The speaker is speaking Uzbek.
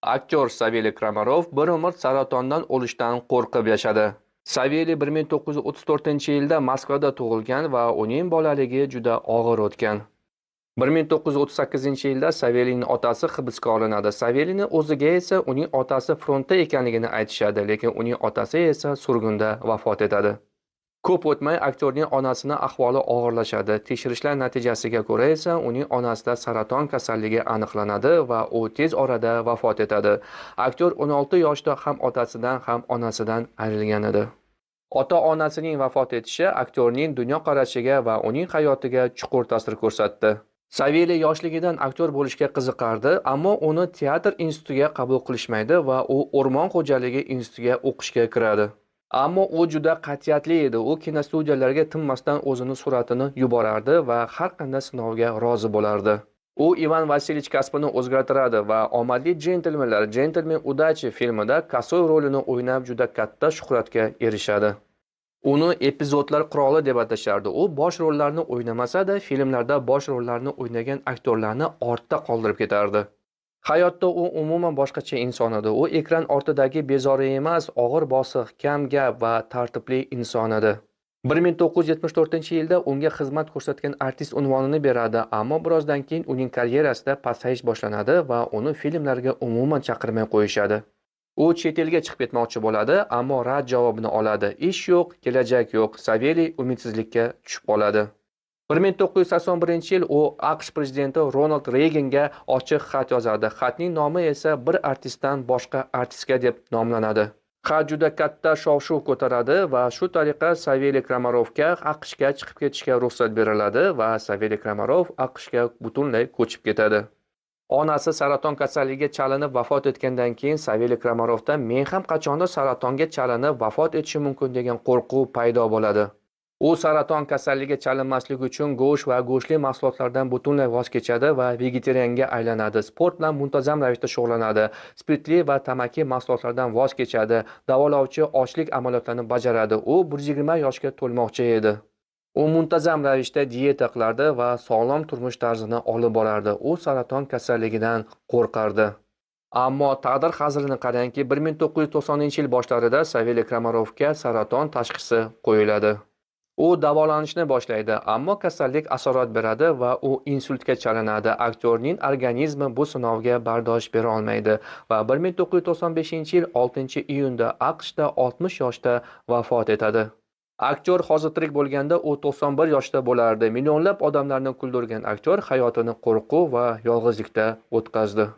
Aktyor Saveliy Kramarov bir umr saratondan o'lishdan qo'rqib yashadi. Saveliy 1934-yilda Moskvada tug'ilgan va uning bolaligi juda og'ir o'tgan. 1938-yilda Saveliyning otasi hibsga olinadi. Saveliyning o'ziga esa uning otasi frontda ekanligini aytishadi, lekin uning otasi esa surgunda vafot etadi. Ko'p o'tmay aktyorning onasini ahvoli og'irlashadi. Tekshirishlar natijasiga ko'ra esa uning onasida saraton kasalligi aniqlanadi va u tez orada vafot etadi. Aktyor 16 yoshda ham otasidan, ham onasidan ayrilgan edi. Ota-onasining vafot etishi aktyorning dunyoqarashiga va uning hayotiga chuqur ta'sir ko'rsatdi. Saveliy yoshligidan aktyor bo'lishga qiziqardi, ammo uni teatr institutiga qabul qilishmaydi va u o'rmon xo'jaligi institutiga o'qishga kiradi. Ammo u juda qat'iyatli edi. U kinostudiyalarga tinmasdan o'zini suratini yuborardi va har qanday sinovga rozi bo'lardi. U Ivan Vasilich kasbini o'zgartiradi va Omadli jentelmenlar, Джентльмены удачи filmida Kosoy rolini o'ynab juda katta shuhratga erishadi. Uni epizodlar qiroli deb atashardi. U bosh rollarni o'ynamasa-da, filmlarda bosh rollarni o'ynagan aktyorlarni ortda qoldirib ketardi. Hayotda u umuman boshqacha inson edi. U ekran ortidagi bezori emas, og'ir bosiq, kam gap va tartibli inson edi. 1974-yilda unga xizmat ko'rsatgan artist unvonini beradi, ammo birozdan keyin uning karyerasida pasayish boshlanadi va uni filmlarga umuman chaqirmay qo'yishadi. U chet elga chiqib ketmoqchi bo'ladi, ammo rad javobini oladi. Ish yo'q, kelajak yo'q. Saveliy umidsizlikka tushib qoladi. 1981-yil u AQSh prezidenti Ronald Reyganga ochiq xat yozadi. Xatning nomi esa bir artistdan boshqa artistga deb nomlanadi. Xat juda katta shov-shuv ko'taradi va shu tariqa Saveliy Kramarovga AQShga chiqib ketishga ruxsat beriladi va Saveliy Kramarov AQShga butunlay ko'chib ketadi. Onasi saraton kasalligiga chalinib vafot etgandan keyin Saveliy Kramarovda men ham qachondir saratonga chalinib vafot etishim mumkin degan qo'rquv paydo bo'ladi. U saraton kasalligiga chalinmaslik uchun go'sht va go'shtli mahsulotlardan butunlay voz kechadi va vegetarianga aylanadi. Sport bilan muntazam ravishda shug'ullanadi. Spirtli va tamaki mahsulotlaridan voz kechadi. Davolovchi ochlik amaliyotlarini bajaradi. U 120 yoshga to'lmoqchi edi. U muntazam ravishda dieta qilardi va sog'lom turmush tarzini olib borardi. U saraton kasalligidan qo'rqardi. Ammo taqdir hazilini qarangki, 1990-yil boshlarida Saveliy Kramarovga saraton tashxisi qo'yiladi. U davolanishni boshlaydi, ammo kasallik asorat beradi va u insultga chalinadi. Aktyorning organizmi bu sinovga bardosh bera olmaydi va 1995-yil 6-iyunda AQShda 60 yoshda vafot etadi. Aktyor hozir tirik bo'lganda u 91 yoshda bo'lardi. Millionlab odamlarni kuldirgan aktyor hayotini qo'rquv va yolg'izlikda o'tkazdi.